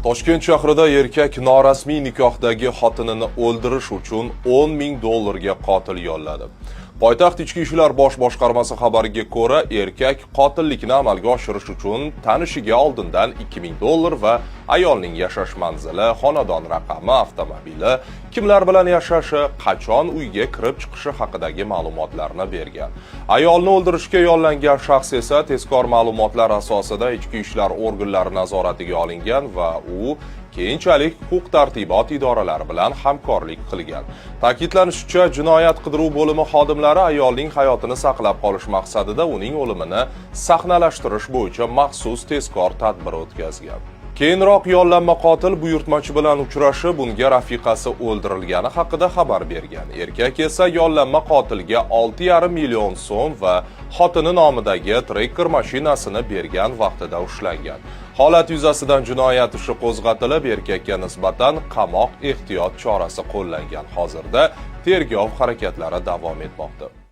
Toshkent shahrida erkak norasmiy nikohdagi xotinini o'ldirish uchun 10 ming dollarga qotil yolladi. Poytaxt Ichki ishlar bosh boshqarmasi xabariga ko'ra, erkak qotillikni amalga oshirish uchun tanishiga oldindan 2000 dollar va ayolning yashash manzili, xonadon raqami, avtomobili, kimlar bilan yashashi, qachon uyga kirib chiqishi haqidagi ma'lumotlarni bergan. Ayolni o'ldirishga yollangan shaxs esa tezkor ma'lumotlar asosida ichki ishlar organlari nazoratiga olingan va u keyinchalik huquq-tartibot idoralari bilan hamkorlik qilgan. Ta'kidlanishicha, jinoyat qidiruv bo'limi xodimlari ayolning hayotini saqlab qolish maqsadida uning o'limini sahnalashtirish bo'yicha maxsus tezkor tadbir o'tkazgan. Keyinroq yollanma qotil buyurtmachi bilan uchrashib, unga rafiqasi o'ldirilgani haqida xabar bergan. Erkak esa yollanma qotilga 6,5 million so'm va xotini nomidagi Tracker mashinasini bergan vaqtida ushlangan. Holat yuzasidan jinoyat ishi qo'zg'atilib, erkakka nisbatan qamoq ehtiyot chorasi qo'llangan. Hozirda tergov harakatlari davom etmoqda.